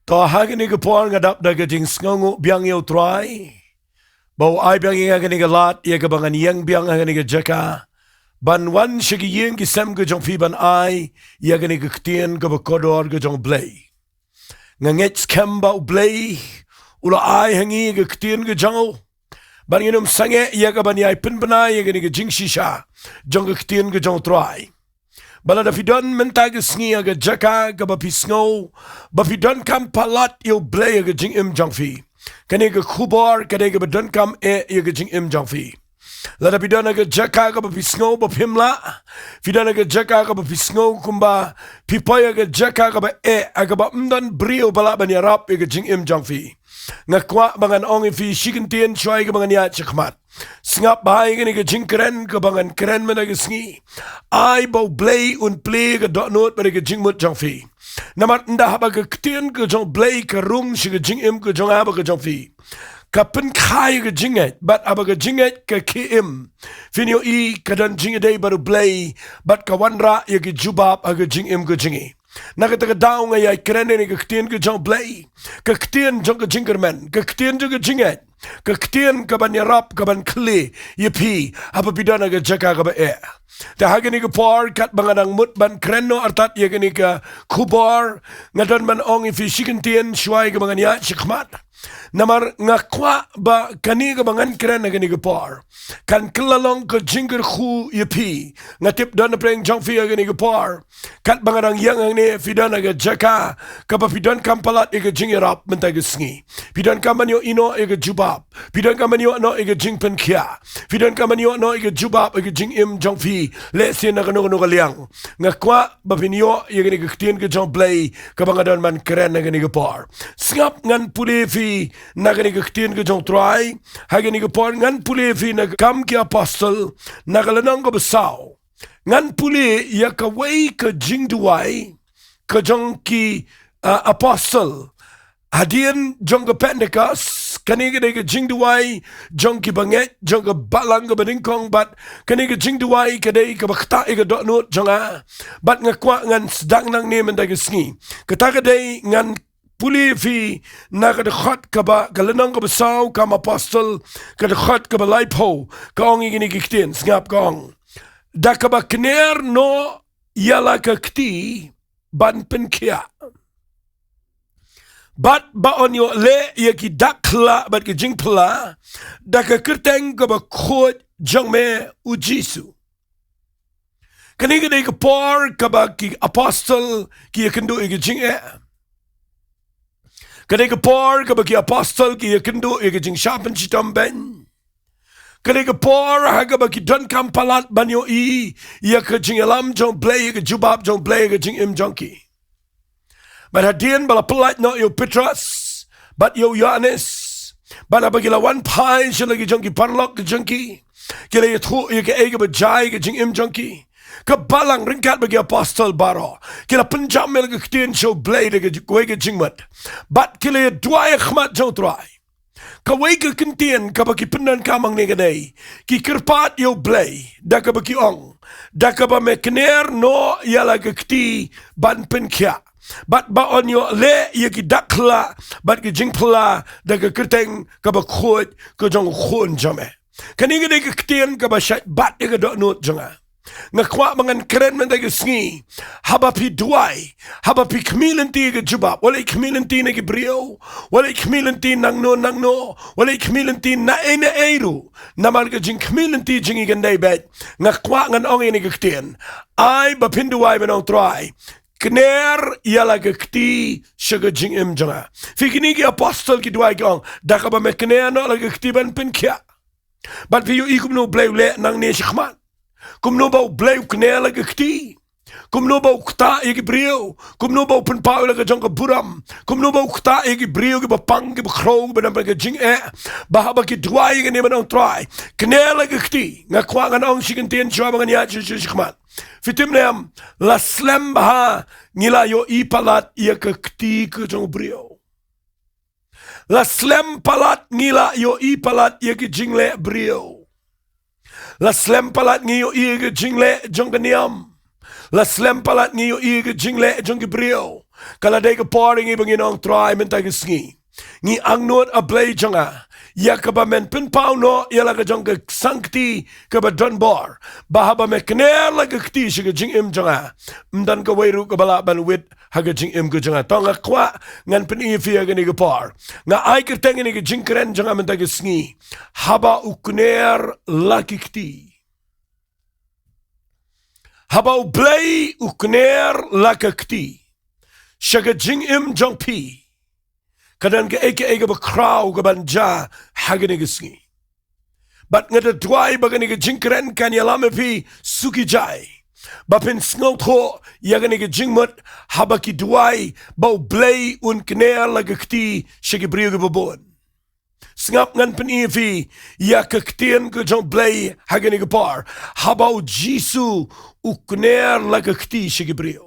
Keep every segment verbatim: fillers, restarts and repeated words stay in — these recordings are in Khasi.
To ha kane ka por nga dap da ka jingsngewnguh biang ïa u Trai ba u ai biang ïa nga kane ka lad ïa kaba ngan ïeng biang ha kane ka jaka ban wan sha ki ïing ki sem ka jong phi ban ai ïa kane ka ktien kaba kordor ka jong u Blei. Nga ngeit skhem ba u Blei u la ai ha ngi ka ktien ka jong u ban ngin ym sangeh ïa ka ban ïai pynbna ïa kane ka jingshisha jong ka ktien ka jong u Trai. Ba lada phi don mynta ka sngi ha ka jaka kaba phi sngew ba phi donkam palat ïa u Blei ha ka jingim jong phi, kane ka khubor ka dei kaba donkam eh ïa ka jingim jong phi. Lada phi don ha ka jaka kaba phi sngew ba phim lah, phi don ha ka jaka kaba phi sngew kumba phi poi ha ka jaka kaba eh, ha kaba ym don briew ba lah ban ïarap ïa ka jingim jong phi, nga kwah ba ngan ong ïa phi shi kyntien shuwa ïa kaba ngan ïaid shakhmat. Sngap bha ïa kane ka jingkren kaba ngan kren mynta ka sngi. Ai ba u Blei un plie ka dohnud bad ka jingmut jong phi. Namar ynda haba ka ktien ka jong u Blei ka rung sha ka jingim ka jong nga bad ka jong phi, ka pynkha ïa ka jingngeit, bad haba ka jingngeit ka khie im, phin ïohi ka don jingïadei bad u Blei bad ka wanrah ïa ki jubab ha ka jingim ka jong ngi. Na kata ka daw nga ïai kren ïa kane ka ktien ka jong u Blei, ka ktien jong ka jingkyrmen, ka ktien jong ka jingngeit, ka ktien kaban ïarap, kaban khlieh ïa phi haba phi don ha ka jaka kaba eh. Te ha kane ka por katba nga dang mut ban kren noh artat ïa kane ka khubor, nga don ban ong ïa phi shi kyntien shuwa ïa kaba ngan ïaid shakhmat. Namar nga kwah ba kane kaba ngan kren ha kane ka por kan kylla long ka jingkyrkhu ïa phi. Nga tip don napdeng jong phi ha kane ka por, katba nga dang ïeng hangne, phi don ha ka jaka kaba phi donkam palat ïa ka jingïarap mynta ka sngi. Phi donkam ban ïohi noh ïa ka jubab, phi donkam ban ïoh noh ïa ka jingpynkhiah, phi donkam ban ïoh noh ïa ka jubab ha ka jingim jong phi, lehse na kano kano ka liang. Nga kwah ba phin ïoh ïa kane ka ktien ka jong u Blei kaba nga don ban kren ha kane ka por. Sngap, ngan pule ïa phi na kane ka ktien ka jong u Trai ha kane ka por. Ngan pule ïa phi na Kam ki Apostol, na ka lynnong kaba saw. Ngan pule ïa kawei ka jingduwai ka jong ki, ah, apostol hadien jong ka Pentekost. Kane ka dei ka jingduwai jong ki bangeit, jong ka balang kaba nyngkong, bad kane ka jingduwai ka dei kaba ktah ïa ka dohnud jong nga. Bad nga kwah ngan sdang nangne mynta ka sngi. Kata ka dei, ngan pule ïa phi na ka dkhot kaba, ka lynnong kaba saw Kam Apostol, ka dkhot kaba laiphew, ka ong ïa kine ki ktien, sngap, ka ong: Da kaba kner noh ïa la ka kti ban pynkhiah, bad ba yn ïoh leh ïa ki dak khyllah bad ki jingphylla da ka kyrteng kaba khuid jong me, U Jisu. Kane ka dei ka por kaba ki apostol ki ïakynduh ïa ka jingeh. Ka dei ka por kaba ki apostol ki ïakynduh ïa ka jingshah pynshitom beiñ. Ka dei ka por ha kaba ki donkam palat ban ïohi ïa ka jingïalam jong U Blei, ïa ka jubab jong U Blei ha ka jingim jong ki. Bad hadien ba la pyllait noh ïa u Petros bad ïa u Ïoannis, bad haba ki la wan phai sha la ki jong ki paralok ki jong ki, ki la ïathuh ïa kaei kaba jia ïa ka jingim jong ki. Ka balang ryngkat bad ki apostol baroh ki la pynjam ïa la ka ktien sha U Blei da kawei ka jingmut, bad ki la ïaduwai ha khmat jong U Trai. Kawei ka kyntien kaba ki pyndonkam hangne ka dei, ki kyrpad ïa U Blei da kaba ki ong: Da kaba me kner noh ïa la ka kti ban pynkhiah, bad ba yn ïoh leh ïa ki dak khyllah bad ki jingphylla da ka kyrteng kaba khuid ka jong U Khun jong me. Kane ka dei ka ktien kaba shait bat ïa ka dohnud jong nga. Nga kwah ba ngan kren mynta ka sngi, haba phi duwai, haba phi khmih lynti ïa ka jubab, wat leh khmih lynti na ki briew, wat leh khmih lynti nangno nangno, wat leh khmih lynti naei naei ruh, namar ka jingkhmih lynti jong ngi kan dei beit. Nga kwah ngan ong ïa kane ka ktien: Ai ba phin duwai ban ong: Trai, kner ïa la ka kti sha ka jingim jong nga. Phi, kine ki apostol ki duwai ki ong: Da kaba me kner noh la ka kti ban pynkhiah. Bad phi ïohi kumno U Blei u leh nangne shakhmat. Kumno ba U Blei u kner la ka kti. Kumno ba u ktah ïa ki briew. Kumno ba u pynpaw ïa la ka jong ka burom. Kumno ba u ktah ïa ki briew kiba pang, kiba khrew, kiba don bad ka jingeh. Ba haba ki duwai ïa kane ban ong: Trai, kner la ka kti. Nga kwah ngan ong shi kyntien shuwa ba ngan ïaid sha, sha, shakhmat. Phi tip ne em, la slem bha ngi la ïohi palat ïa ka kti ka jong u briew. La slem palat ngi la ïohi palat ïa ki jingleh briew. La slem palat ngi ïohi ïa ki jingleh jong ka niam. La slem palat ngi ïohi ïa ki jingleh jong ki briew. Ka la dei ka por ïa ngi ba ngin ong Trai mynta ka sngi, ngi angnud, A Blei jong nga, ïa kaba men pynpaw noh ïa la ka jong ka sangkti kaba don bor, ba haba me kner la ka kti sha ka jingim jong nga, ym don kawei ruh kaba lah ban wit ha ka jingim ka jong nga. To nga kwah ngan pyni ïa phi ha kane ka por. Nga ai kyrteng ïa kane ka jingkren jong nga mynta ka sngi, Haba u kner la ki kti. Haba U Blei u kner la ka kti sha ka jingim jong phi, ka don kaei kaei kaba khraw kaban jia ha kane ka sngi. Bad nga da duwai ba kane ka jingkren kan ïalam ïa phi suki jai, ba phin sngewthuh ïa kane ka jingmut haba ki duwai ba U Blei un kner la ka kti sha ki briew kiba bun. Sngap, ngan pyni ïa phi ïa ka ktien ka jong U Blei ha kane ka por, haba U Jisu u kner la ka kti sha ki briew.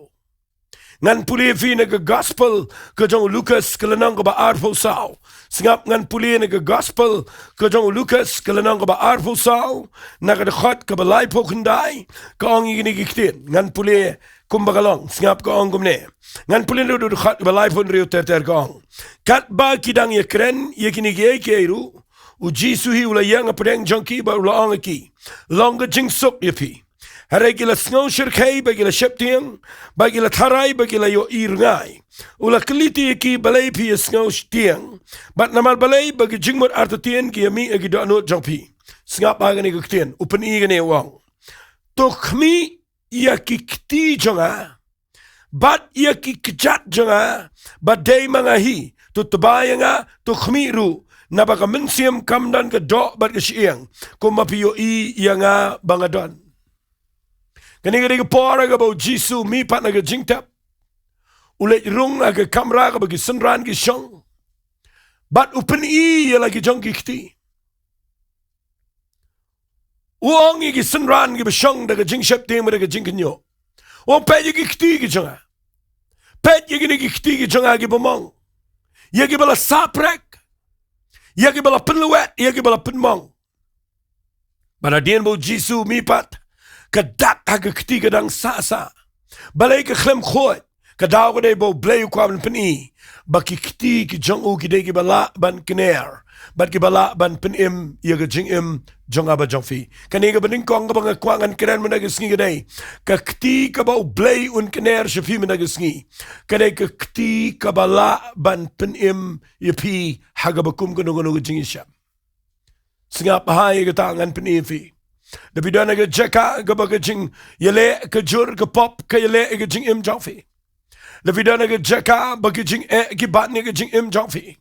Ngan pule ïa phi na ka gospel ka jong u Lukas ka lynnong kaba arphew saw. Sngap, ngan pule na ka gospel ka jong u Lukas ka lynnong kaba arphew saw, na ka dkhot kaba laiphew khyndai, ka ong ïa kine ki ktien. Ngan pule kumba ka long, sngap, ka ong kumne. Ngan pule na ka dkhot kaba laiphew hynriew ter ter, ka ong: Katba ki dang ïakren ïa kine kiei kiei ruh, U Jisu hi u la ïeng hapdeng jong ki bad u la ong ïa ki: Long ka jingsuk ïa phi. Hynrei ki la sngew shyrkhei bad ki la sheptieng, bad ki la tharai bad ki la ïohi rngai. U la kylli ïa ki: Balei phi ïa sngew sheptieng? Bad namar balei ba ki jingmut artatien ki ïa mih ha ki dohnud jong phi? Sngap ha kane ka ktien, u pyni kane, u ong: To khmih ïa ki kti jong nga bad ïa ki kjat jong nga, ba dei ma nga hi. To tba ïa nga, to khmih ruh, naba ka mynsiem kam don ka doh bad ka shyieng, kumba phi ïohi ïa nga ba nga don. Kane ka dei ka por ha kaba U Jisu mih pat na ka jingtep, u leit rung ha ka kamra kaba ki synran ki shong, bad u pyni ïa la ki jong ki kti. U ong ïa ki synran kiba shong da ka jingsheptieng bad da ka jingkynnoh, u ong: Peit ïa ki kti ki jong nga. Peit ïa kine ki kti ki jong nga kiba mong, ïa kiba la sah prek, ïa kiba la pynlwet, ïa kiba la pynmong. Bad hadien ba U Jisu mih pat, ka dak ha ka kti ka dang sah sah. Balei ka khlem khuid? Ka daw ka dei ba U Blei u kwah ban pyni ba ki kti ki jong u ki dei kiba lah ban kner bad kiba lah ban pynim ïa ka jingim jong nga bad jong phi. Kane kaba nyngkong kaba nga kwah ngan kren mynta ka sngi ka dei, ka kti kaba U Blei un kner sha phi mynta ka sngi, ka dei ka kti kaba lah ban pynim ïa phi ha kaba kum kano kano ka jingïashem. Sngap ha ïa kata, ngan pyni ïa phi. Lada phi don ha ka jaka kaba ka jingïaleh ka jur ka pop ka ïaleh ïa ka jingim jong phi, lada phi don ha ka jaka ba ki jingeh ki ban ïa ka jingim jong phi,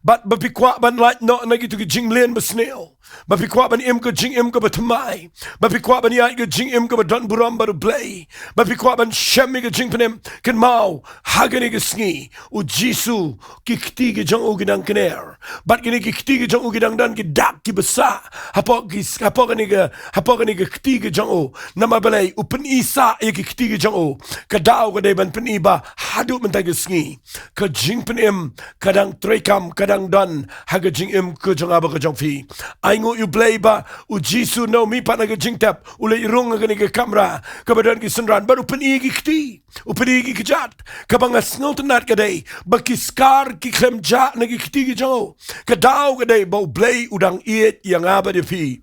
bad ba phi kwah ban lait noh na kito ki jingmlien basniew, ba phi kwah ban im ka jingim kaba thymmai, ba phi kwah ban ïaid ka jingim kaba don burom bad U Blei, ba phi kwah ban shem ïa ka jingpynim, kynmaw, ha kane ka sngi U Jisu, ki kti ki jong u ki dang kner. Bad kine ki kti ki jong u ki dang don ki dak kiba sah hapoh ki, hapoh kane ka, hapoh kane ka kti ki jong u. Namar balei? U pyni sah ïa ki kti ki jong u. Ka daw ka dei ban pyni ba haduh mynta ka sngi, ka jingpynim ka dang treikam, ka dang don ha ka jingim ka jong nga bad ka jong phi. Ai nguh ïa U Blei ba U Jisu, haba u mih pat na ka jingtep, u leit rung ha kane ka kamra kaba don ki synran bad u pyni ïa ki kti, u pyni ïa ki kjat. Kaba nga sngewtynnad ka dei ba ki skar ki khlem jah na ki kti ki jong u. Ka daw ka dei ba U Blei u dang ïeit ïa nga bad ïa phi,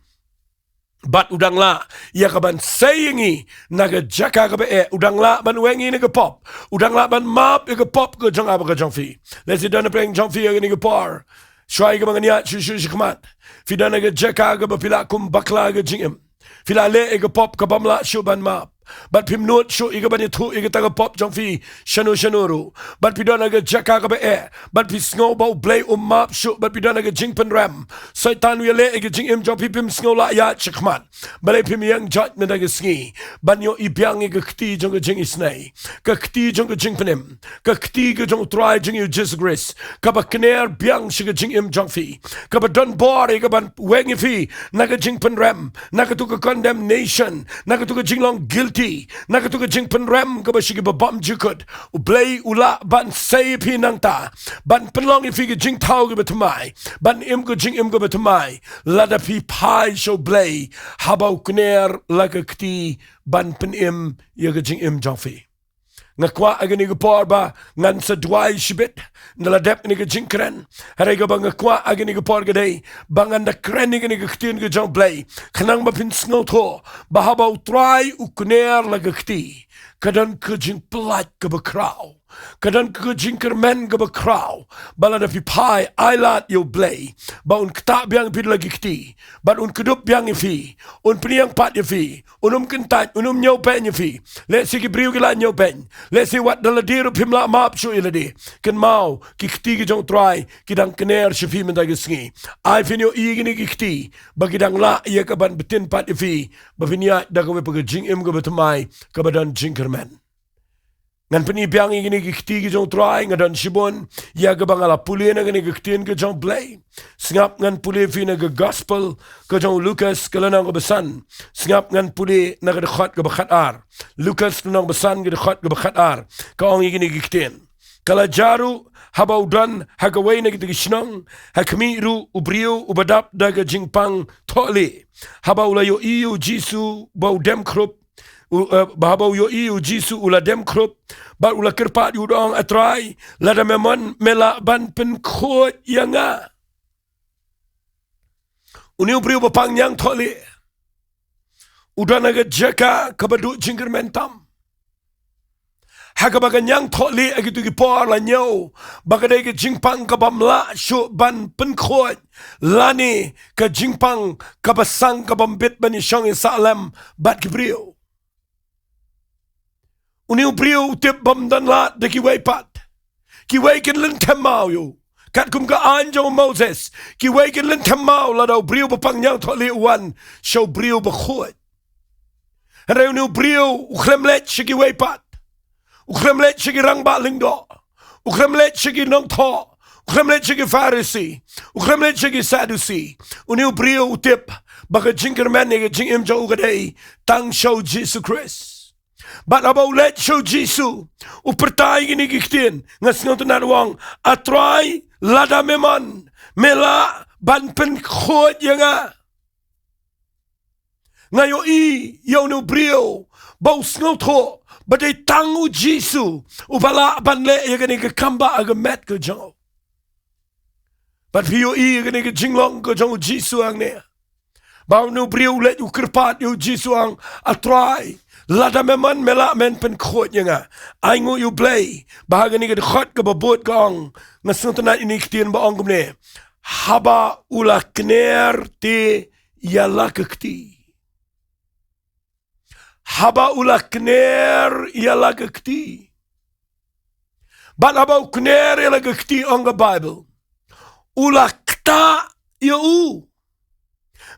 bad u dang lah ïa kaban sei ïa ngi na ka jaka kaba eh. U dang lah ban weng ïa ngi na ka pop. U dang lah ban map ïa ka pop ka jong nga bad ka jong phi. Lehse don hapdeng jong phi ha kane ka por, shuwa ïa kaba ngan ïaid shuh shuh shakhmat, phi don ha ka jaka kaba phi lah kum bakla ha ka jingim. Phi la leh ïa ka pop kabym lah shuh ban map, bad phim nud shuh ïa kaban ïathuh ïa kata ka pop jong phi shano shano ruh. Bad phi don ha ka jaka kaba eh, bad phi sngew ba U Blei um map shuh, bad phi don ha ka jingpynrem. Soitan u ïaleh ïa ka jingim jong phi, phim sngew lah ïaid shakhmat. Balei phim ïeng jot mynta ka sngi ban ïohi biang ïa ka kti jong ka jingisynei, ka kti jong ka jingpynim, ka kti ka jong U Trai jong ngi U Jisu Khrist, kaba kner biang sha ka jingim jong phi, kaba don bor ïa kaban weng ïa phi na ka jingpynrem, na katu ka condemnation, na katu ka jinglong guilty, na katu ka jingpynrem kaba sha kiba bymjukut. U Blei u lah ban sei ïa phi nangta, ban pynlong ïa phi ki jingthaw kiba thymmai, ban im ka jingim kaba thymmai, lada phi phai sha U Blei haba u kner la ka kti ban pynim ïa ka jingim jong phi. Nga kwah ha kane ka por ba ngan sa duwai shibit, ynda la dep ïa kane ka jingkren. Hynrei kaba nga kwah ha kane ka por ka dei ba ngan da kren ïa kane ka ktien ka jong U Blei, khnang ba phin sngewthuh ba haba U Trai u kner la ka kti, ka don ka jingpyllait kaba khraw, ka don ka jingkyrmen kaba khraw. Ba lada phi phai, ai lad ïa U Blei ba un ktah biang ïa phi da la ki kti, bad un kdup biang ïa phi, un pynïeng pat ïa phi, un ym kyntait, un ym ñiewbeiñ ïa phi. Lehse ki briew ki la ñiewbeiñ, lehse wat da lade ruh phim lah map shuh ïa lade. Kynmaw, ki kti ki jong U Trai ki dang kner sha phi mynta ka sngi. Ai phin ïohi ïa kine ki kti ba ki dang lah ïa ka ban btin pat ïa phi ba phin ïaid da kawei pat ka jingim kaba thymmai, kaba don jingkyrmen. Ngan pyni biang ïa kine ki kti ki jong U Trai, nga don shibun ïa kaba nga la pule na kane ka ktien ka jong U Blei. Sngap ngan pule ïa phi na ka Gospel ka jong u Lukas, ka lynnong kaba san. Sngap ngan pule na ka dkhot kaba khatar. Lukas lynnong ba san, ka dkhot kaba khatar. Ka ong ïa kine ki ktien: Ka la jia ruh, haba u don ha kawei na kita ki shnong, ha khmih ruh u briew uba dap da ka jingpang thohlieh. Haba u la ïohi ïa U Jisu ba u dem khrup, u, eh, ba haba u ïohi ïa U Jisu u la dem khrup, bad u la kyrpad ïa u da ong, A Trai, lada me mon, me lah ban pynkhuid ïa nga. Une u briew ba pang ñiangthohlieh u don ha ka jaka kaba duh jingkyrmen tam. Ha kaba ka ñiangthohlieh ha kito ki por la ñiew ba ka dei ka jingpang ka bym lah shuh ban pynkhuid, lane ka jingpang kaba sang, ka bym bit ban ïashong ïasah lem bad ki briew. Une u briew u tip bym don lad da kiwei pat. Kiwei kin lynthem maw ïa u, katkum ka aiñ jong u Moses. Kiwei kin lynthem maw lada u briew ba pang ñiangthohlieh u wan sha u briew ba khuid. Hynrei une u briew u khlem leit sha kiwei pat. U khlem leit sha ki rangbah lyngdoh. U khlem leit sha ki nongthoh. U khlem leit sha ki Pharisi. U khlem leit sha ki Sadusi. Une u briew u tip ba ka jingkyrmen ïa ka jingim jong u ka dei tang sha U Jisu Khrist. Bad haba u leit sha U Jisu, u pyrta ïa kine ki ktien, nga sngewtynnad, u ong, A Trai, lada me mon, me lah ban pynkhuid ïa nga. Nga ïohi ïa une u briew ba u sngewthuh ba dei tang U Jisu uba lah ban leh ïa kane ka kambah ha ka met ka jong u. Bad phi ïohi ïa kane ka jinglong ka jong U Jisu hangne, ba une u briew u leit u kyrpad ïa U Jisu, u ong, A Trai, lada me mon, me lah ban pynkhuid ïa nga. Ainguh ïa U Blei ba ha kane ka dkhot kaba bud ka ong, nga sngewtynnad ïa kine ki ktien ba ong kumne: Haba u la kner te ïa la ka kti. Haba u la kner ïa la ka kti. Bad haba u kner ïa la ka kti, ong ka Baibl, u la ktah ïa u.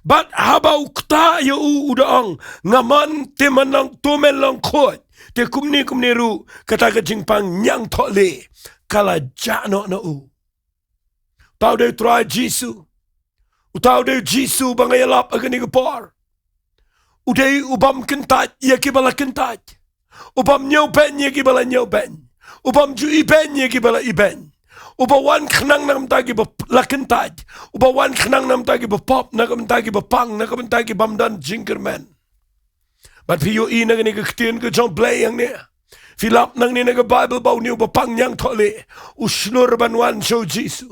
Bad haba u ktah ïa u, u da ong, Nga mon, te men long, to men long khuid. Te kumne kumne ruh kata ka jingpang ñiangthohlieh ka la jah noh na u. Uta u dei U Trai Jisu. Uta u dei U Jisu ba nga ïalap ha kane ka por. U dei u bym kyntait ïa kiba la kyntait. U bym ñiewbeiñ ïa kiba la ñiewbeiñ. U bym ju ibeiñ ïa kiba la ibeiñ. Uba wan khnang na ka bynta kiba la kyntait. Uba wan khnang na ka bynta kiba pop, na ka bynta kiba pang, na ka bynta ki bym don jingkyrmen. Bad phi ïohi na kane ka ktien ka jong U Blei hangne. Phi lap nangne na ka Baibl ba une uba pang ñiangthohlieh u shlur ban wan sha U Jisu.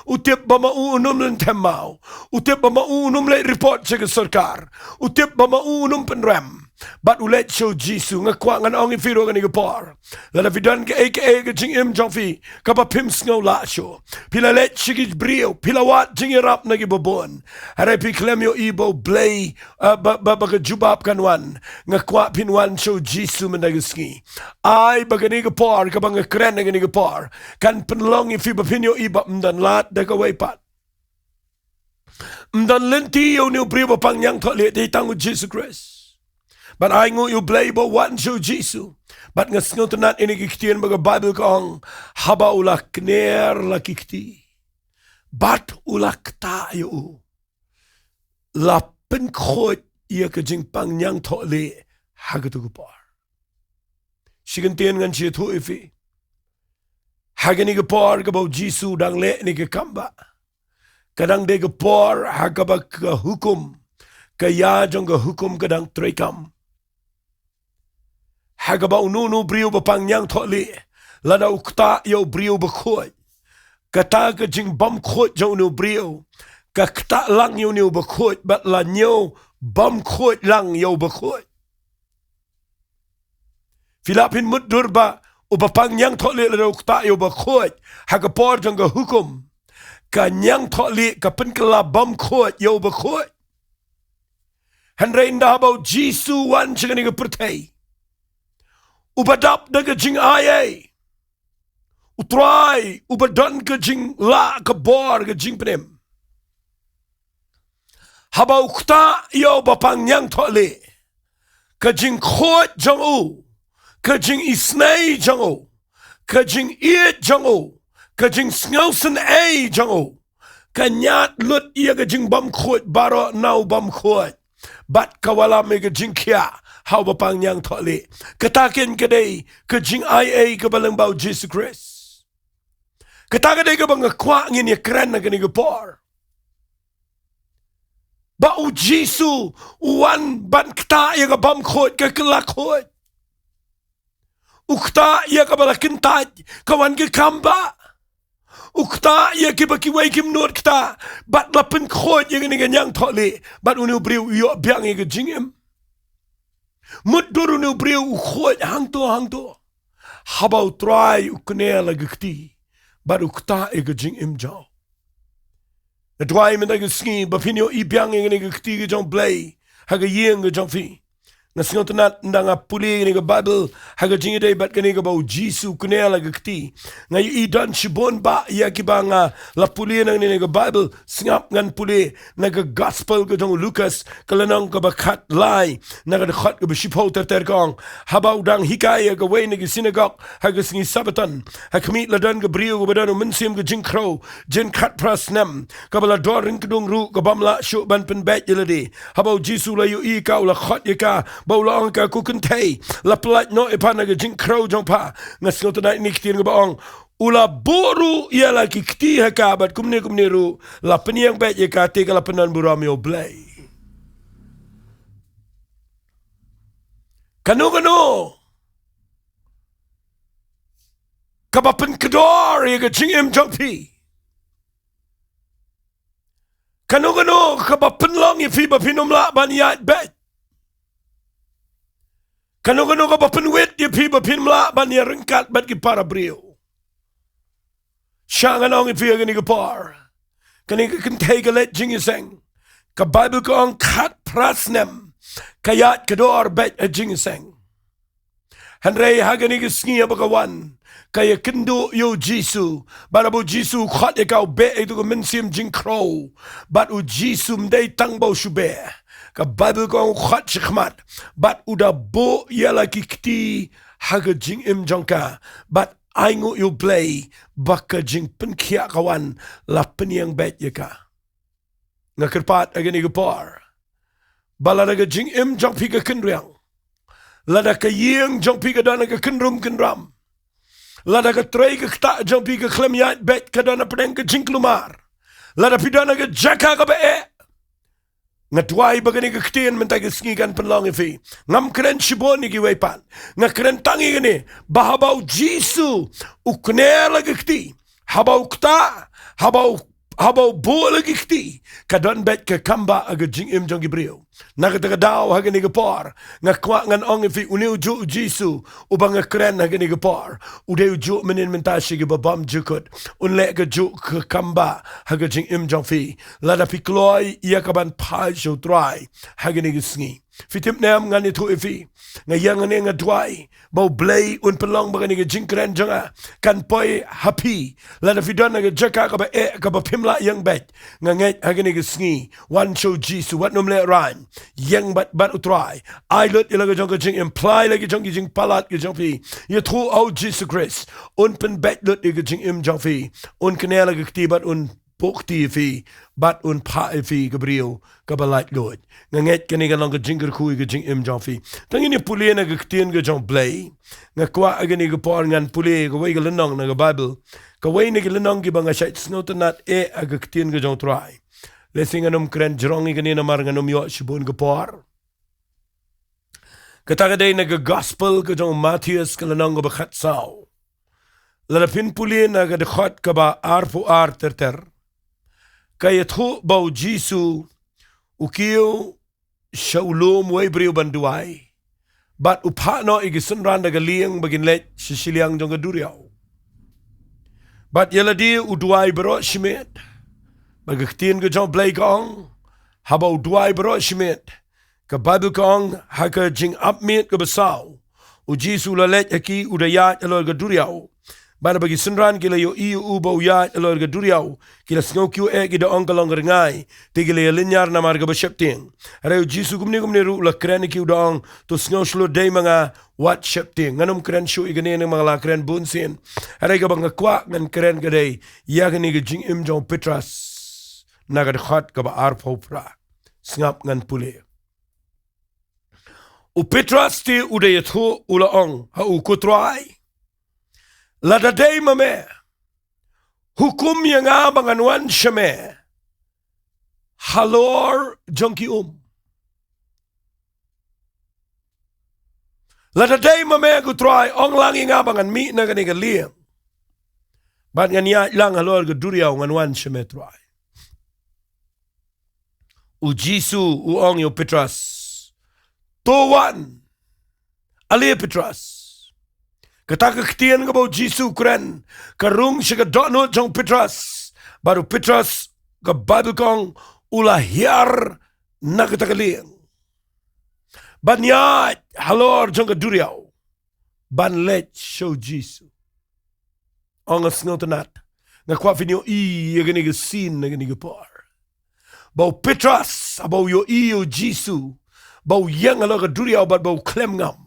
U tip ba ma u un ym lynthem maw. U tip ba ma u un ym leit report sha ka sorkar. U tip ba ma u un ym pynrem. Bad u leit sha U Jisu. Nga kwah ngan ong ïa phi ruh ha kane ka por, lada phi don kaei kaei ha ka jingim jong phi kaba phim sngew lah shuh, phi la leit sha ki briew, phi la wad jingïarap na kiba bun, hynrei phi khlem ïohi ba U Blei, ah, ba, ba, ba ka jubab kan wan, nga kwah phin wan sha U Jisu mynta ka sngi. Ai ba kane ka por kaba nga kren ha kane ka por kan pynlong ïa phi ba phin ïohi ba ym don lad da kawei pat. Ym don lynti ïa une u briew ba pang ñiangthohlieh, dei tang U Jisu Khrist. Bad ainguh ïa U Blei ba u wan sha U Jisu. Bad nga sngewtynnad ïa kine ki ktien ba ka Baibl ka ong, haba u la kner la ki kti bad u la ktah ïa u, la pynkhuid ïa ka jingpang ñiangthohlieh ha katu ka por. Shi kyntien ngan shu ïathuh ïa phi. Ha kane ka por kaba U Jisu u dang leh ïa kane ka kambah, ka dang dei ka por ha kaba ka hukum, ka ïa jong ka hukum ka dang treikam. ha kaba uno uno u briew ba pang ñiangthohlieh, lada u ktah ïa u briew bakhuid, kata ka jingbymkhuid jong une u briew ka ktah lang ïa une u bakhuid, bad la ñiew bymkhuid lang ïa u bakhuid. Phi lah phin mutdur ba u ba pang ñiangthohlieh lada u ktah ïa u bakhuid ha ka por jong ka hukum, ka ñiangthohlieh ka pynkylla bymkhuid ïa u bakhuid. Hynrei ynda haba u Jisu u wan sha kane ka pyrthei, u ba dap da ka jingai ei, u Trai u ba don ka jinglah ka bor ka jingpynim. Haba u ktah ïa u ba pang ñiangthohlieh, ka jingkhuid jong u, ka jingisynei jong u, ka jingïeit jong u, ka jingsngewsynei jong u, ka ñiad lut ïa ka jingbymkhuid baroh na u bymkhuid, bad ka wallam ïa ka jingkhiah ha u ba pang ñiangthohlieh. Kata keiñ ka dei ka jingai ei kaba lyngba u Jisu Khrist. Kata ka dei kaba nga kwah ngin ïa kren ha kane ka por, ba u Jisu u wan ban ktah ïa ka bymkhuid, ka kylla khuid. U ktah ïa kaba la kyntait, ka wan ka kambah. U ktah ïa kiba kiwei kim nud ktah, bad la pynkhuid ïa kane ka ñiangthohlieh, bad une u briew u ïoh biang ïa ka jingim. Mutdur une u briew u khuid hangto hangto, haba u Trai u kner la ka kti bad u ktah ïa ka jingim jong u. Nga duwai mynta ka sngi ba phin ïohi biang ïa kane ka kti ka jong u Blei ha ka ïing ka jong phi. Nga sngewtynnat ynda nga pule ïa kane ka Baibl ha ka jingïadei bad kane kaba u Jisu u kner la ka kti, nga ïohi don shibun bah ïa kiba nga la pule na kane ka Baibl. Sngap, ngan pule na ka Gospel ka jong u Lukas, ka lynnong kaba khatlai, na ka dkhot kaba shiphew ter ter, ka ong: Haba u dang hikai ha kawei na ki synagog ha ka sngi Sabbaton, ha khmih la don ka briew kaba don u mynsiem ka jingkhrew jin khatphra snem, kaba la dor ryngkdung ruh, ka bym lah shuh ban pynbeit ïa lade. Haba u Jisu u la ïohi ïa ka, u la khot ïa ka bad u la ong ïa ka: Ko kynthei, la pyllait noh ïa pha na ka jingkhrew jong pha. Nga sngewtynnat ïa kane ka ktien kaba ong: U la buh ruh ïa la ki kti ha ka, bad kumne kumne ruh la pynïeng beit ïa ka, te ka la pyndonburom ïa u Blei. Kano kano kaba pynkdor ïa ka jingim jong phi, kano kano kaba pynlong ïa phi ba phin ym lah ban ïaid beit, kano kano kaba pynwit ïa phi ba phin ym lah ban ïaryngkat bad ki para briew, shah, ngan ong ïa phi ha kane ka por, kane ka kynthei ka leit jingïaseng. Ka Baibl ka ong khatphra snem ka ïaid ka dor beit ha jingïaseng. Hynrei ha kane ka sngi haba ka wan, ka ïakynduh ïa u Jisu, bad haba u Jisu u khot ïa ka, u beh ïa kato ka mynsiem jingkhrew. Bad u Jisu ym dei tang ba u shu beh, ka Baibl ka ong u khot shakhmat, bad u da buh ïa la ki kti ha ka jingim jong ka, bad ainguh ïa u Blei ba ka jingpynkhiah ka wan, la pynïeng beit ïa ka. Nga kyrpad ha kane ka por ba lada ka jingim jong phi ka kynriang, lada ka ïing jong phi ka don ha ka kynrum kynram, lada ka trei ka ktah jong phi ka khlem ïaid beit ka don hapdeng ka jingkulmar, lada phi don ha ka jaka kaba eh, nga duwai ba kane ka ktien mynta ka sngi kan pynlong ïa phi. Ngam kren shibun ïa kiwei pat, nga kren tang ïa kane, ba haba u Jisu u kner la ka kti, haba u ktah, haba u, haba u buh la ki kti, ka don beit ka kambah ha ka jingim jong ki briew. Na kata ka daw ha kane ka por, nga kwah ngan ong ïa phi, une ujuh u Jisu uba nga kren ha kane ka por, u dei ujuh mynhynnin mynta sha kiba bymjukut. Un leh kajuh ka kambah ha ka jingim jong phi lada phi kloi ïa ka ban phai sha u Trai ha kane ka sngi. Phi tip ne em, ngan ïathuh ïa phi, nga ïeng hangne nga duwai ba u Blei un pynlong ba kane ka jingkren jong nga kan poi ha phi. Lada phi don ha ka jaka kaba eh, kaba phim lah ïeng beit, nga ngeit ha kane ka sngi, wan sha u Jisu, wat nym lehraiñ, ïeng bad, bad u Trai. Ai lut ïa la ka jong ka jingim, phla ïa la ka jong ka jingpalat ka jong phi, ïathuh ha u Jisu Khrist, un pynbeit lut ïa ka jingim jong phi, un kner la ka kti bad un buh kti ïa phi, bad un phah ïa phi ka briew kaba laitluid. Nga ngeit kane kan long ka jingkyrkhu ïa ka jingim jong phi. Tang ngin ïa pule na ka ktien ka jong u Blei. Nga kwah ha kane ka por ngan pule kawei ka lynnong na ka Baibl, kawei na ka lynnong kaba nga shait sngewtynnat eh ha ka ktien ka jong u Trai. Lehse ngan nym kren jrong ïa kane namar ngan nym ïoh shibun ka por. Kata ka dei na ka gospel ka jong u Mathaios ka lynnong kaba khatsaw. Lada phin pule na ka dkhot kaba arphew ar ter ter, ka ïathuh ba u Jisu u kiew sha u lum wei briew ban duwai, bad u phah noh ïa ki synran da ka lieng ba kin leit sha shiliang jong ka duriaw. Bad ïa lade u duwai baroh shimet. Bad ka ktien ka jong u Blei ka ong, haba u duwai baroh shimet, ka Baibl ka ong, ha ka jingap miet kaba saw, u Jisu u la leit ha ki, u da ïaid halor ka duriaw. Bad haba ki synran ki la ïohi ïa u ba u ïaid halor ka duriaw, ki la sngew kiew eh, ki da ong, ka long ka rngai, te ki la ïalynñiar namar kaba sheptieng. Hynrei u Jisu kumne kumne ruh u la kren ïa ki, u da ong, to sngew shlur, dei ma nga, wat sheptieng. Ngan ym kren shuh ïa kane namar nga la kren bunsien. Hynrei kaba nga kwah ngan kren ka dei ïa kane ka jingim jong u Petros na ka dkhot kaba arphew phra. Sngap ngan pule. U Petros te u da ïathuh, u la ong ha u, ko Trai, lada dei ma me, hukum ïa nga ba ngan wan sha me halor jong ki um. Lada dei ma me, ko Trai, ong lang ïa nga ba ngan mih na kane ka lieng, bad ngan ïaid lang halor ka duriaw, ngan wan sha me, Trai. U Jisu u ong ïa u Petros, to wan. Ale Petros. Kata ka ktien kaba u Jisu u kren, ka rung sha ka dohnud jong u Petros. Bad u Petros, ka Baibl ka ong, u la hiar na kata ka lieng, ban ïaid halor jong ka duriaw, ban leit sha u Jisu. Ong, nga sngewtynnat. Nga kwah phin ïohi ïa kane ka scene na kane ka por. Ba u Petros, ba u ïohi ïa u Jisu, ba u ïeng halor ka duriaw bad ba u khlem ngam,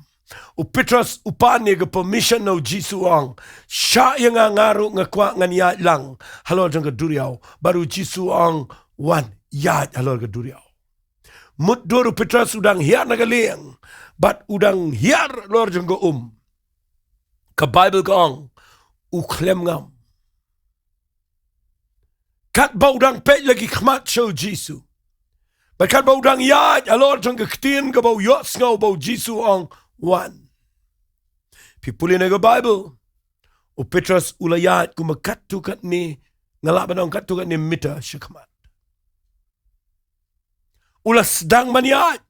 u Petros u pan ïa ka permission na u Jisu, ong, shah ïa nga, nga ruh nga kwah ngan ïaid lang halor jong ka duriaw. Bad u Jisu ong, wan, ïaid halor ka duriaw. Mutdur u Petros u dang hiar na ka lieng, bad u dang hiar halor jong ka um, ka Baibl ka ong, u khlem ngam. Katba u dang peit la ki khmat sha u Jisu, bad katba u dang ïaid halor jong ka ktien kaba u ïohsngew ba u Jisu u ong, wan. Phi pule na ka Baibl, u Petros u la ïaid kumba katto katne, nga lah ban ong katto katne mita sha khmat. U la sdang ban ïaid.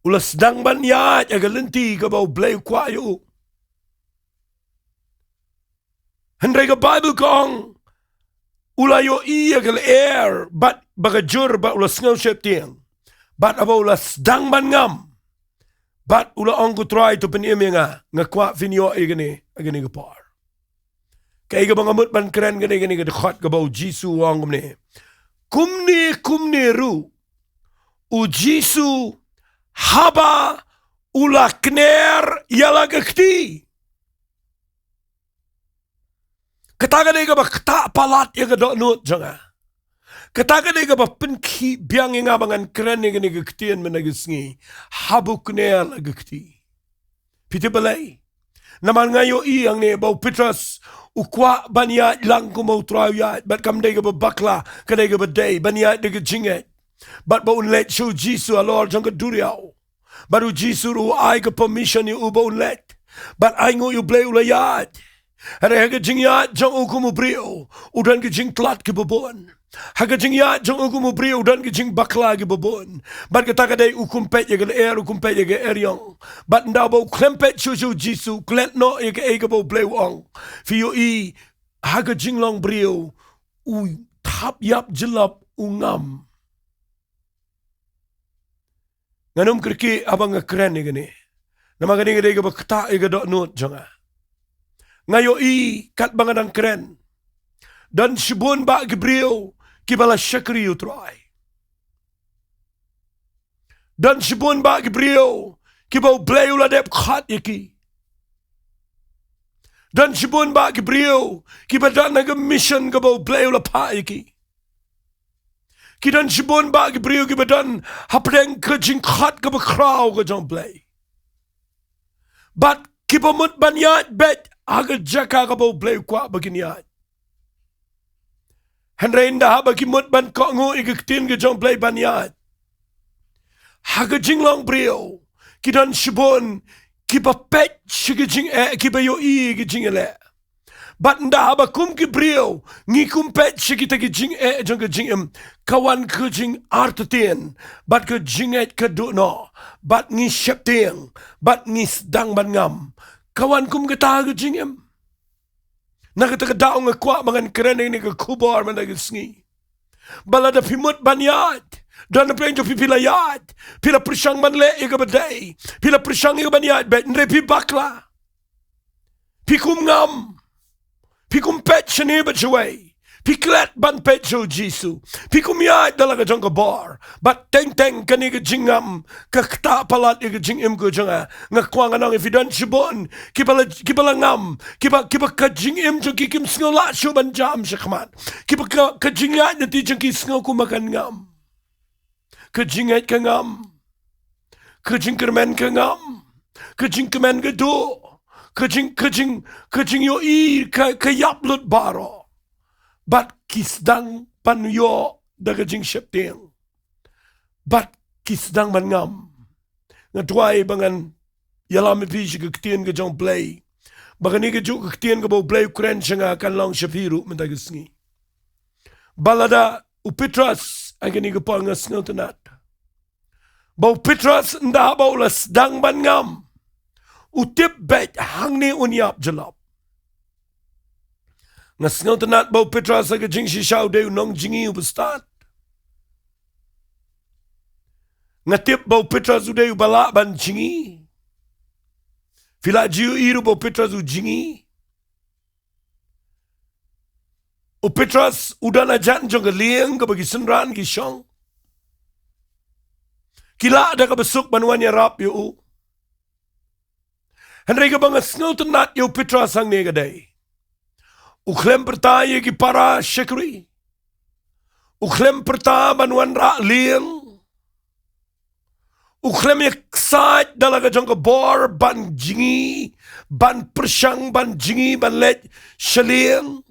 U la sdang ban ïaid ha ka lynti kaba u Blei u kwah ïa u. Hynrei ka Baibl ka ong, u la ïohi ïa ka lyer bad ba ka jur, bad u la sngew sheptieng. Bad haba u la sdang ban ngam, bad u la ong, ko Trai, to pynim ïa nga, nga kwah phin ïoh ïa kane ha kane ka por. Kaei kaba nga mut ban kren kane, kane ka dkhot kaba u Jisu u ong kumne. Kumne kumne ruh u Jisu, haba u la kner ïa la ka kti. Kata ka dei kaba ktah palat ïa ka dohnud jong nga. Kata ka dei kaba pynkhih biang ïa nga ba ngan kren ïa kane ka ktien mynta ka sngi. Haba u kner la ka kti. Phi tip balei? Namar nga ïohi hangne ba u Petros u kwah ban ïaid lang kumba u Trai u ïaid, bad kam dei kaba bakla, ka dei kaba dei ban ïaid da ka jingngeit. Bad ba un leit sha u Jisu halor jong ka duriaw. Bad u Jisu ruh u ai ka permission ïa u ba un leit. Bad ainguh ïa u Blei u la ïaid. Hynrei ha ka jingïaid jong u kum u briew, u don ka jingtlot kaba bun. Ha ka jingïaid jong u kum u briew u don ka jingbakla kaba bun. Bad kata ka dei u kum peit ïa ka lyer, u kum peit ïa ka eriong. Bad ynda ba u khlem peit shuh sha u Jisu, u klet noh ïa kaei kaba u Blei u ong. Phi ïohi, ha ka jinglong briew u thap ïap jyllop, u ngam. Ngan ym kyrkieh haba nga kren ïa kane. Namar kane ka dei kaba ktah ïa ka dohnud jong nga. Nga ïohi katba nga dang kren, don shibun bah ki briew kiba la shakri ïa u Trai. Don shibun bah ki briew kiba u Blei u la dep khot ïa ki. Don shibun bah ki briew kiba don ha ka mission kaba u Blei u la phah ïa ki. Ki don shibun bah ki briew kiba don hapdeng ka jingkhot kaba khraw ka jong u Blei. Bad kiba mut ban ïaid beit ha ka jaka kaba u Blei u kwah ba kin ïaid. Hynrei ynda haba ki mut ban kohnguh ïa ka ktien ka jong u Blei ban ïaid, ha ka jinglong briew ki don shibun kiba peit sha ki jingeh, kiba ïohi ki jingeh leh. Bad ynda haba kum ki briew ngi kum peit sha kita ki jingeh jong ka jingim, ka wan ka jingartatien, bad ka jingngeit ka duh noh, bad ngi sheptieng, bad ngi sdang ban ngam. Ka wan kum kata ka jingim. Na kata ka daw nga kwah ba ngan kren ïa kane ka khubor mynta ka sngi. Ba lada phi mut ban ïaid, don na pyrshang jong phi, phi la ïaid, phi la pyrshang ban leh ïa kaba dei, phi la pyrshang ïa ka ban ïaid beit, hynrei phi bakla. Phi kum ngam. Phi kum peit shane bad shawei. Phi klet ban peit sha u Jisu. Phi kum ïaid da la ka jong ka bor. Bad teng teng kane ka jingngam ka ktah palat ïa ka jingim ka jong nga. Nga kwah ngan ong ïa phi, don shibun kiba la, kiba la ngam, kiba, kiba ka jingim jong ki kim sngew lah shuh ban jam shakhmat. Kiba ka, ka jingïaid lynti jong ki sngew kumba kan ngam. Ka jingngeit ka ngam. Ka jingkyrmen ka ngam. Ka jingkmen ka duh. Ka jing, ka jing, ka jingïohi ka, ka ïap lut baroh. Bad ki sdang ban ïoh da ka jingsheptieng. Bad ki sdang ban ngam. Nga duwai ba ngan ïalam ïa phi sha ka ktien ka jong u Blei. Ba kane kajuh ka ktien kaba u Blei u kren sha nga kan long sha phi ruh mynta ka sngi. Ba lada u Petros, ha kane ka por nga sngewtynnat ba u Petros ynda ba u la sdang ban ngam, u tip beit hangne un ïap jyllop. Nga sngewtynnat ba u Petros ha ka jingshisha u dei u nongjngi uba stad. Nga tip ba u Petros u dei uba lah ban jngi. Phi la ju ïohi ruh ba u Petros u jngi. U Petros u don hajan jong ka lieng kaba ki synran ki shong. Ki lah da kaba suk ban wan ïarap ïa u. Hynrei kaba nga sngewtynnat ïa u Petros hangne ka dei, u khlem pyrta ïa ki para shakri. U khlem pyrta ban wanrah lieng. U khlem ïa ksaid da la ka jong ka bor ban jngi, ban pyrshang, ban jngi, ban leit sha lieng.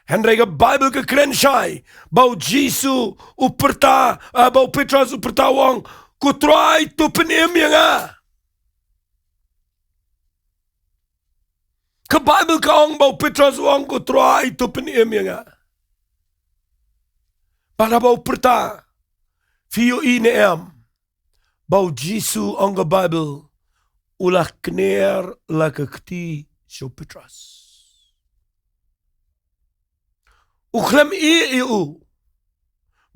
Hynrei ka Baibl ka kren shai ba u Jisu u pyrta, ah, ba u Petros u pyrta u ong, "Ko Trai, to pynim ïa nga." Ka Baibl ka ong ba u Petros u ong, "Ko Trai, to pynim ïa nga." Bad haba u pyrta, phi ïohi ne em ba u Jisu, ong ka Baibl, u la kner la ka kti sha u Petros. U khlem ïeh ïa u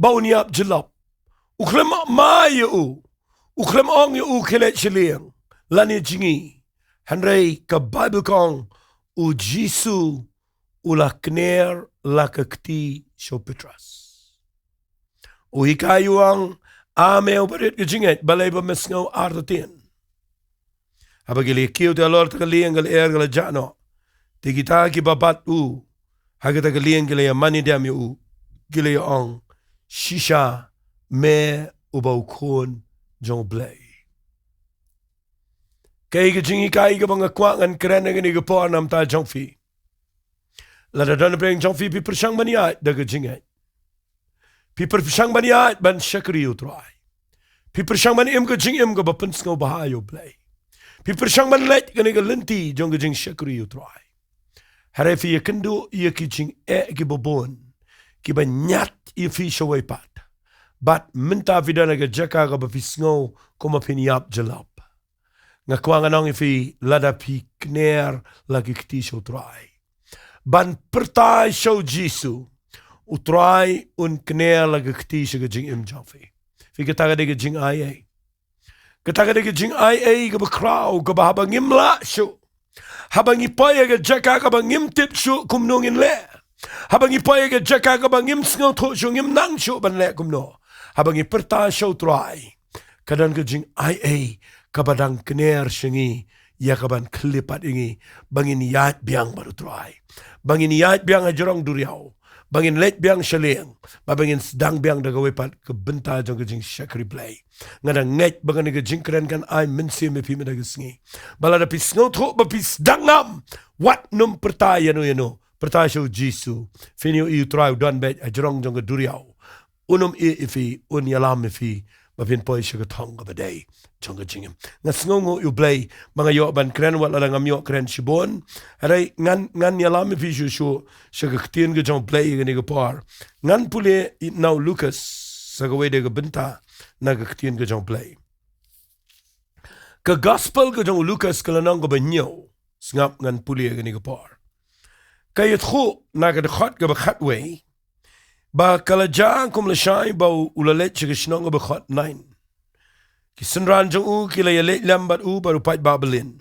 ba un ïap jyllop. U khlem mai ïa u. U khlem ong ïa u khie leit sha lieng lane jngi. Hynrei ka Baibl ka ong, u Jisu u la kner la ka kti sha u Petros. U hikai u ong, "A me uba rit ka jingngeit, balei ba me sngew artatien?" Haba ki la kiew te halor ta ka lieng, ka lyer ka la jah noh. Te kita kiba bat u ha kata ka lieng ki la ïa mane dem ïa u, ki la ïa ong, "Shisha me uba u Khun jong U Blei." Kaei ka jinghikai kaba nga kwah ngan kren ha kane ka por na ka bynta jong phi? Lada don na pdeng jong phi, phi pyrshang ban ïaid da ka jingngeit. Phi pyrshang ban ïaid ban shakri ïa U Trai. Phi pyrshang ban im ka jingim kaba pynsngewbha ïa U Blei. Phi pyrshang ban leit kane ka lynti jong ka jingshakri ïa U Trai. Hynrei phi ïakynduh ïa ki jingeh kiba bun, kiba ñiad ïa phi shawei pat. Bad mynta phi don ha ka jaka kaba phi sngew kumba phin ïap jyllop. Nga kwah ngan ong ïa phi, lada phi kner la ki kti sha U Trai ban pyrta sha U Jisu, U Trai un kner la ki kti sha ka jingim jong phi. Phi, kata ka dei ka jingaiei. Kata ka dei ka jingaiei kaba khraw, kaba haba ngim lah shuh, haba ngi poi ha ka jaka kaba ngim tip shuh kumno ngin leh, haba ngi poi ha ka jaka kaba ngim sngewthuh shuh, ngim nang shuh ban leh kumno, haba ngi pyrta sha U Trai, ka don ka jingaiei kaba dang kner sha ngi, ïa kaban khyllipmat ïa ngi ba ngin ïaid biang bad U Trai, ba ngin ïaid biang ha jrong duriaw, ba ngin leit biang sha lieng, bad ba ngin sdang biang da kawei pat ka bynta jong ka jingshakri Blei. Nga dang ngeit ba kane ka jingkren kan ai mynsiem ïa phi mynta ka sngi. Ba lada phi sngewthuh ba phi sdang ngam, wat nym pyrta ïano ïano, pyrta sha U Jisu. Phin ïohi U Trai u don beit ha jrong jong ka duriaw. Un ym ïeh ïa phi, un ïalam ïa phi, ba phin poi sha ka thong kaba dei jong ka jingim. Nga sngewnguh ïa U Blei ba nga ïoh ban kren wat lada ngam ïoh kren shibun. Hynrei ngan, ngan ïalam ïa phi shuh shuh sha ka ktien ka jong U Blei ïa kane ka por. Ngan pule na u Lukas sa kawei de ka bynta na ka ktien ka jong U Blei. Ka gospel ka jong u Lukas ka lynnong kaba hynñiew. Sngap ngan pule ïa kane ka por. Ka ïathuh na ka dkhot kaba khatwei ba ka la jia kum lashai ba u la leit sha ka shnong kaba khot Nain. Ki synran jong u ki la ïaleit lem bad u bad u paidbah ba lin.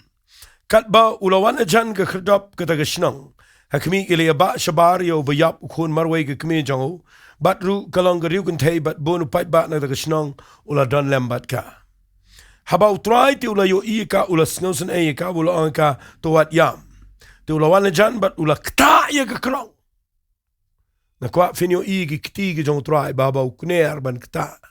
Katba u la wan hajan ka khyrdop kata ka shnong, ha khmih ki la ïabah shabar ïa uba ïap, u khun marwei ka kmie jong u. Bad ruh ka long ka riewkynthei bad bun u paidbah na kata ka shnong u la don lem bad ka. Haba U Trai te u la ïohi ïa ka, u la sngewsynei ïa ka, u la ong ïa ka, to wat ïam. Te u la wan hajan bad u la ktah ïa ka krong. Nga kwah phin ïohi ki kti ki jong U Trai ba haba u kner ban ktah,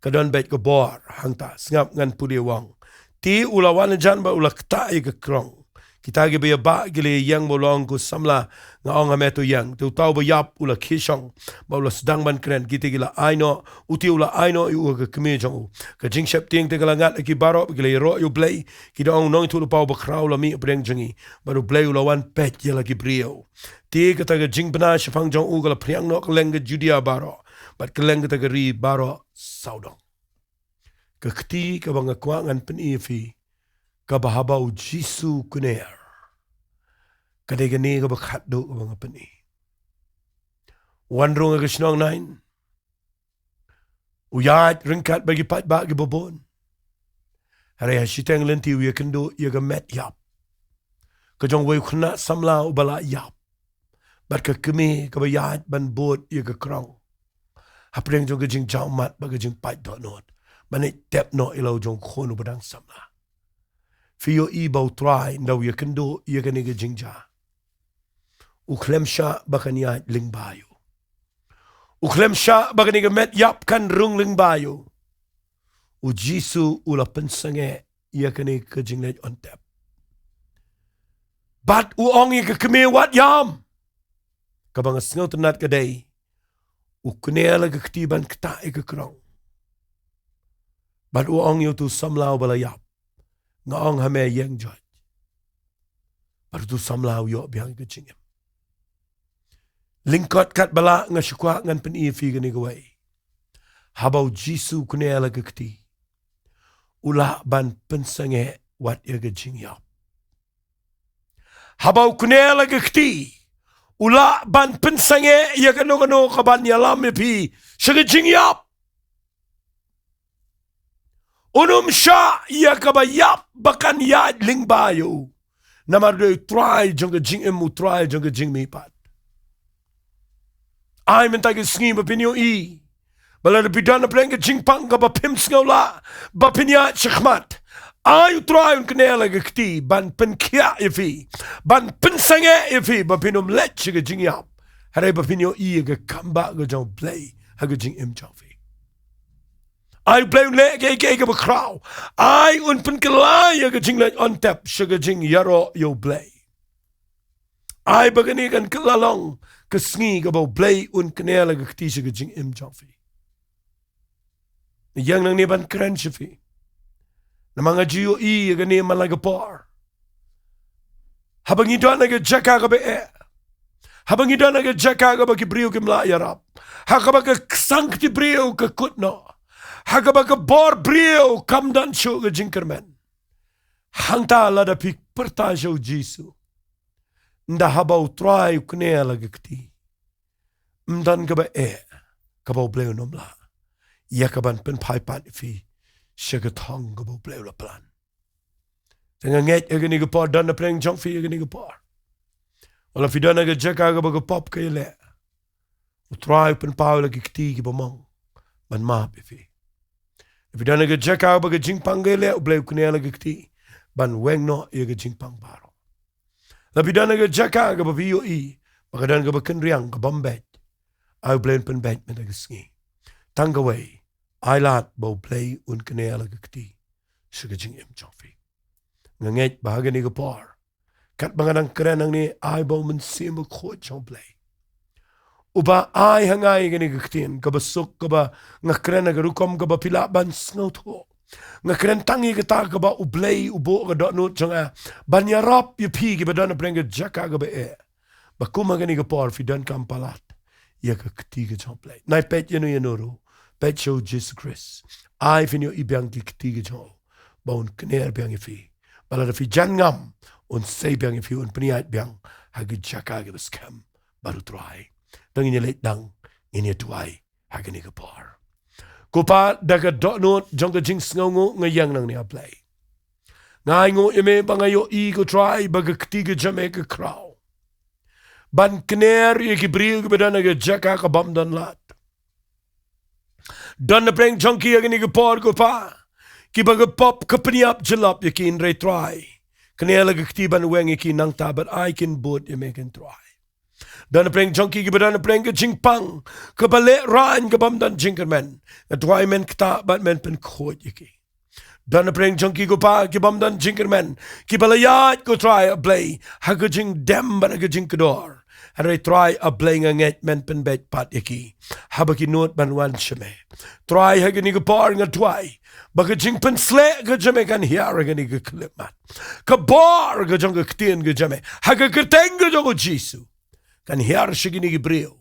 ka don beit ka bor. Hangta sngap ngan pule, u ong, te u la wan hajan bad u la ktah ïa ka krong. Kita kiba ïabah ki la ïeng bad u la ong, ko samla, nga ong ha me, to ïeng. Te uta uba ïap u la khie shong bad u la sdang ban kren. Kita ki la ai noh, uta u la ai noh ïa u ha ka kmie jong u. Ka jingsheptieng te ka la ngat ha ki baroh, ki la ïaroh ïa U Blei, ki da ong, u nongïathuhlypa uba khraw u la mih hapdeng jong ngi, bad U Blei u la wan peit ïa la ki briew. Te kata ka jingbna shaphang jong u ka la phriang noh kylleng ka Judia baroh bad kylleng kata ka ri baroh sawdong. Ka kti kaba nga kwah ngan pyni ïa phi, kaba haba U Jisu u kner, ka dei kane kaba khatduh kaba nga pyni. U wan rung ha ka shnong Nain, u ïaid ryngkat bad ki paidbah kiba bun. Hynrei ha shiteng lynti u ïakynduh ïa ka met ïap ka jong uwei u khynnah samla uba la ïap, bad ka kmie kaba ïaid ban bud ïa ka krong hapdeng jong ka jingjawmat bad ka jingpait dohnud, ban ïaid tep noh ïa la u jong u khun uba dang samla. Phi ïohi ba U Trai ynda u ïakynduh ïa kane ka jingjia, u khlem shah ba kan ïaid lyngba ïa u. U khlem shah ba kane ka met ïap kan rung lyngba ïa u. U Jisu u la pynsangeh ïa kane ka jingleit on tep. Bad u ong ïa ka kmie, wat ïam. Kaba nga sngewtynnat ka dei, u kner la ka kti ban ktah ïa ka krong. Bad u ong ïa utu u samla uba la ïap, nga ong ha me, ïeng joit. Bad utu u samla u ïoh biang ïa ka jingim. Lyngkot katba lah nga shu kwah ngan pyni ïa phi kane kawei. Haba U Jisu u kner la ka kti, u lah ban pynsangeh wat ïa ka jingïap. Haba u kner la ka kti, u lah ban pynsangeh ïa kano kano kaban ïalam ïa phi sha ka jingïap. Un ym shah ïa kaba ïap ba kan ïaid lyngba ïa u. Namar u dei U Trai jong ka jingim, U Trai jong ka jingmihpat. Ai mynta ka sngi ba phin ïohi ba lada phi don hapdeng ka jingpang kaba phim sngew lah ba phin ïaid shakhmat, ai U Trai un kner la ka kti ban pynkhiah ïa phi, ban pynsangeh ïa phi ba phin ym leit sha ka jingïap, hynrei ba phin ïohi ïa ka kam ba ka jong U Blei ha ka jingim jong phi. Ai U Blei un leh kaei kaei kaba khraw. Ai un pynkylla ïa ka jingleit on tep sha ka jingïaroh ïa U Blei. Ai ba kane kan kylla long ka sngi kaba U Blei un kner la ka kti sha ka jingim jong phi. Ïeng nangne ban kren sha phi. Namar nga ju ïohi ïa kane man la ka por. Haba ngi don ha ka jaka kaba eh, haba ngi don ha ka jaka kaba ki briew kim lah ïarap, ha kaba ka sang kti briew ka kut noh, ha kaba ka bor briew kam don shuh ka jingkyrmen, hangta lada phi pyrta sha U Jisu, ynda haba U Trai u kner la ka kti, ym don kaba eh kaba U Blei un ym lah ïa kaban pynphai pat ïa phi sha ka thong kaba U Blei u la plan. Te nga ngeit ha kane ka por, don hapdeng jong phi ha kane ka por, wat la phi don ha ka jaka kaba ka pop ka ïaleh, U Trai u pynpaw ïa la ki kti kiba mong ban map ïa phi. La phi don ha ka jaka kaba ka jingpang ka ïaleh, U Blei u kner la ka kti ban weng noh ïa ka jingpang baroh. La phi don ha ka jaka kaba phi ïohi ba ka don kaba kynriang, ka bym beit, ai U Blei un pynbeit mynta ka sngi. Tang kawei, ai lad ba U Blei un kner la ka kti sha ka jingim jong phi. Nga ngeit ba ha kane ka por, katba nga dang kren nangne, ai ba U Mynsiem Bakhuid jong U Blei uba ai ha nga ïa kane ka ktien kaba suk, kaba nga kren ha ka rukom kaba phi lah ban sngewthuh. Nga kren tang ïa kata kaba U Blei u buh ka dohnud jong nga ban ïarap ïa phi kiba don hapdeng ka jaka kaba eh, ba kum ha kane ka por phi donkam palat ïa ka kti ka jong U Blei. Nai peit ïano ïano ruh, peit sha U Jisu Khrist. Ai phin ïohi biang ki kti ka jong u, ba un kner biang ïa phi, ba lada phi jan ngam, un sei biang ïa phi, un pynïaid biang ha ki jaka kiba skhem bad U Trai. To ngin ïa leit dang, ngin ïa duwai ha kane ka por. Ko Pa, da ka dohnud jong ka jingsngewnguh nga ïeng nangne, A Blei. Nga ainguh ïa me ba nga ïohi, ko Trai, ba ka kti ka jong me ka khraw ban kner ïa ki briew kiba don ha ka jaka ka bym don lad. Don napdeng jong ki ha kane ka por, ko Pa, kiba ka pop ka pynïap jyllop ïa ki, hynrei Trai, kane la ka kti ban weng ïa ki nangta, bad ai kin bud ïa me, ko Trai. Don napdeng jong ki kiba don napdeng ka jingpang kaba lehraiñ, ka bym don jingkyrmen. Nga duwai men ktah bad men pynkhuid ïa ki. Don napdeng jong ki, ko Pa, ki bym don jingkyrmen, kiba la ïaid, ko Trai, A Blei, ha ka jingdem bad ha ka jingkdor. Hynrei Trai, A Blei, nga ngeit men pynbeit pat ïa ki haba ki nud ban wan sha me. Trai, ha kane ka por nga duwai ba ka jingpynsleh ka jong me kan hiar ha kane ka khyllipmat. Ka bor ka jong ka ktien ka jong me ha ka kyrteng ka jong U Jisu kan hiar sha kine ki briew,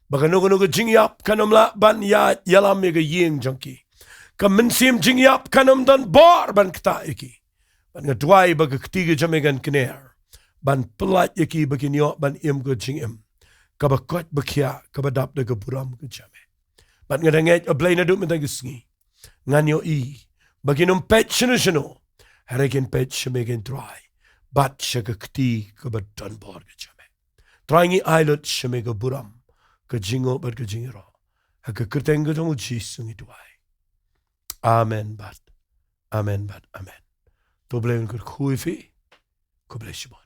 ba kano kano ka jingïap kan ym lah ban ïa, ïalam ïa ka ïing jong ki. Ka mynsiem jingïap kan ym don bor ban ktah ïa ki. Bad nga duwai ba ka kti ka jong me kan kner ban pyllait ïa ki ba kin ïoh ban im ka jingim kaba koit ba khiah, kaba dap da ka burom ka jong me. Bad nga da ngeit, A Blei, naduh mynta ka sngi ngan ïohi ba kin ym peit shano shano, hynrei kin peit sha me, ko Trai, bad sha ka kti kaba don bor ka jong me. Trai, ngi ai lut sha me ka burom, ka jingnguh bad ka jingïaroh. Ha ka kyrteng ka jong U Jisu ngi duwai. Amen bad amen bad amen. To U Blei un kyrkhu ïa phi. Khublei shibun.